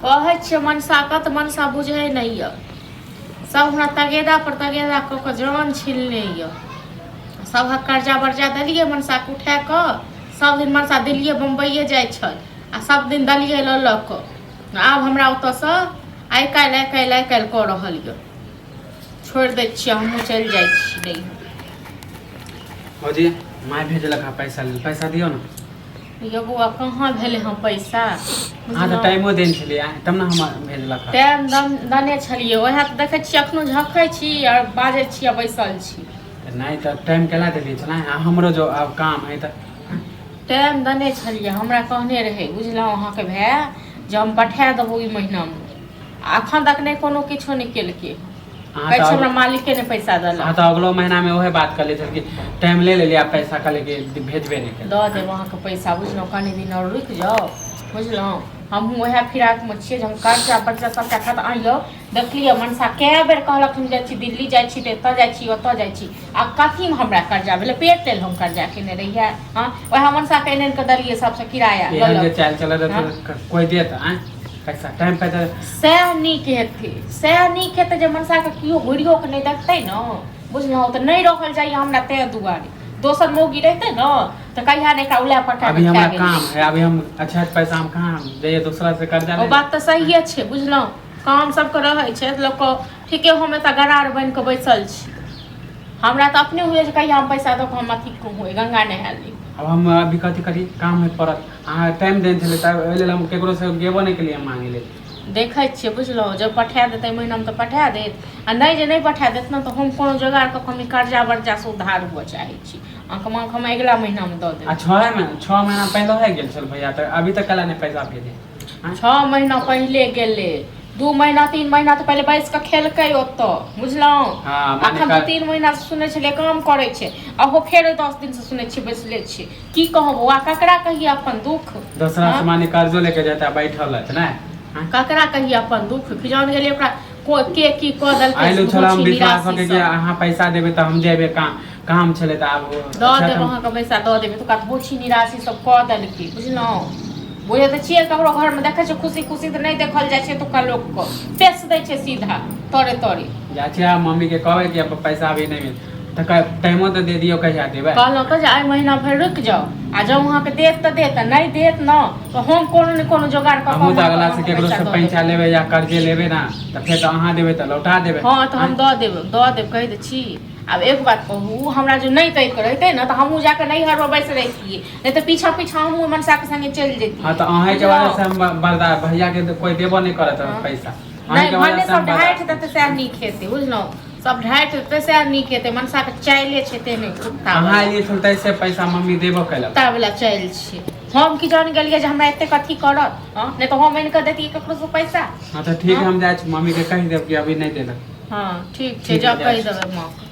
कहै छियै मनसाके तऽ मनसा बुझै नहि यऽ। सब हमरा तगेदा पर तगेदा कऽ कऽ जान छीनने यऽ। सबहक कर्जा बर्जा देलियै मनसाके उठा कऽ। सब दिन मनसा दिल्लीए बम्बइए जाइ छल आ सब दिन देलियै लऽ लऽ कऽ। आब हमरा ओतऽसँ आइ काल्हि आइ काल्हि आइ काल्हि कऽ रहल यऽ। छोड़ि दै छियै, हमहूँ चलि जाइ छी। नहि भौजी, माय भेजलक हँ पैसा लेल, पैसा दियौ ने। यौ बौआ, कहाँ भेलै हँ पैसा? अहाँ तऽ टाइमो देने छलियै तब ने हम भेजलक हँ। टाइम देने छलियै, उएह तऽ देखै छियै एखनो झखै छी आओर बाजै छी आ बैसल छी। तऽ नहि तऽ टाइम केला देलियै छलै? हमरो जो आब काम है तऽ टाइम देने छलियै। हमरा कहने रहै, बुझलहुँ, अहाँके भाय जे हम पठा देबौ ई महीनामे, आ एखन तक नहि कोनो किछो नहि केलकै। अहाँ कहै तऽ छै हमरा मालिके नहि पैसा अहाँ देलक। तऽ अगलो महीनामे उएह बात कहले छल कि टाइम ले लेलियै, आब पैसा कहले कि भेजबे नहि केलक। दऽ देब अहाँके पैसा, बुझलहुँ, कनि दिन आओर रुकि जाउ। बुझलहुँ, हमहूँ उएह फिराकमे छियै जे हम कर्जा बर्जा सभटा खतम। आइयो देखलियै, मनसा कए बेर कहलक हम जाइ छी दिल्ली, जाइ छी तऽ एतऽ जाइ छी, ओतऽ जाइ छी। आब कथीमे हमरा कर्जा भेलै? पेट लेल हम कर्जा केने रहियै? हँ, उएह मनसाके आनि आनि कऽ देलियै सबसँ किराया लऽ एहन लऽ जे कऽ। चालि चलत हँ। तऽ कोइ देत आँय पैसा टाइम पे तऽ? सएह नीक हेतै, सएह नीक हेतै जे मनसाके केओ घुरियो कऽ नहि देखतै ने। बुझलहुँ, तऽ नहि रहल जाइए हमरा, ताहि दुआरे। दोसर मौगी रहितै ने तऽ कहिया ने एकरा उला पटा अभी कऽ हमरा खा गेल। काम है, अभी हम अच्छा पैसा हम कहाँ जइए दूसरा से कर्जा ओ ले? बात तऽ सहिए छै, बुझलहुँ। काम सबके रहै छै लोकके, ठीके। हम एतऽ गरार बनि कऽ बैसल छी। हमरा तऽ अपने हुए जे कहिया हम पैसा दऽ कऽ हम अथी हुए गंगा नहा ली। अब हम अभी कथी करी? काम है पड़त। अहाँ टाइम देने छलै तऽ ओहि लेल हम ककरोसँ गेबो नहि केलियै मांगे लेल। देखै छियै, बुझलहुँ, जब पठा देतै महीनामे तऽ पठा देत आ नहि जे नहि पठा देत ने तऽ हम कोनो जोगाड़ कऽ कऽ हम ई कर्जा वर्जासँ उद्धार हुअ चाहै छी। अहाँके माँके हम अगिला महीनामे दऽ आ देब। 6 महीना पहिले हो गेल छल भैया, तऽ अभी तक कला नहि पैसा भेजे? 6 महीना पहिले गेलै, 2 महीना 3 महीना तऽ पहिले बैस कऽ खेलकै ओतऽ, बुझलहुँ? हँ, माने अखन 2-3 महीना से सुनै छलियै काम करै छै। अहो फेर 10 दिनसँ सुनै छियै बैसले छियै। की कहब बौआ, ककरा कहियै अपन दुख? दोसरा हँ? से माने कर्जो लेके जेता बैठल रहत ने? ककरा कहियै अपन दुख? खिजान गेलियै ओकरा के की कऽ देलकै। आइलो छल हम छी विश्वास निराशी होके कि सब। अहाँ पैसा देबै तऽ हम जेबै, काम काम छलै तऽ आब दऽ अच्छा देब तऽ अहाँके पैसा दऽ देबै। तऽ ओकरा धोछी निराशी सब कऽ देलकै, बुझलहुँ? बुझै तऽ छियै, ककरो घरमे देखै छियै खुशी खुशी तऽ नहि देखल जाइ छै। एतुक्का लोकके पेश दै छै सीधा तरे तरे। जाइ छियै आब मम्मीके कहबै कि अब पैसा अभी नहि मिल तऽ टाइमो तऽ दे दियौ, कहिया देबै? कहलहुँ तऽ जे एहि महीना भरि रुकि जाउ आ जँ अहाँके देत तऽ देत आ नहि देत ने तऽ हम कोनो ने कोनो जोगाड़ कऽ कऽ हमहूँ तऽ अगला से अहाँके केकरो पैसा से दऽ पैसा देब। लेबै या कर्जे लेबै ने तऽ फेर तऽ अहाँ देबै तऽ लौटा देबै। हँ, तऽ हम दऽ देब, दऽ देब, कहि दै छी। आब एक बात कहू, हमरा जे नहि दैके रहितै ने तऽ हमहूँ जाकऽ नैहरमे बैस रहितियै, नहि तऽ पीछा पीछा हमहूँ मनसाके संगे चलि जैतियै। हँ, तऽ अहींके वजह से हम बर्दाश्त, भैयाके तऽ कोइ देबो नहि करत पैसा। नहि अहींके वजह भने से हम सब ढाठि बर्दाश्त देतै सएह नीक हेतै, बुझलहुँ? सब ढाठि देतै सएह नीक हेतै। मनसाके चाइले छै तेहने कुत्ता। अहाँ एलियै छल ताहिसँ पैसा मम्मी देबो केलक। कुत्ता वला चालि छै। हम की जान गेलियै जे हमरा एतेक अथी करत? हँ, नहि तऽ हम आनि कऽ दैतियै ककरोसँ पैसा? हँ, तऽ ठीक है, हम जाइ छी, मम्मीके कहि देब कि अभी नहि देलक। हँ, ठीक छै। ठीक है, जाउ जाइ कहि छी। देबै माँके।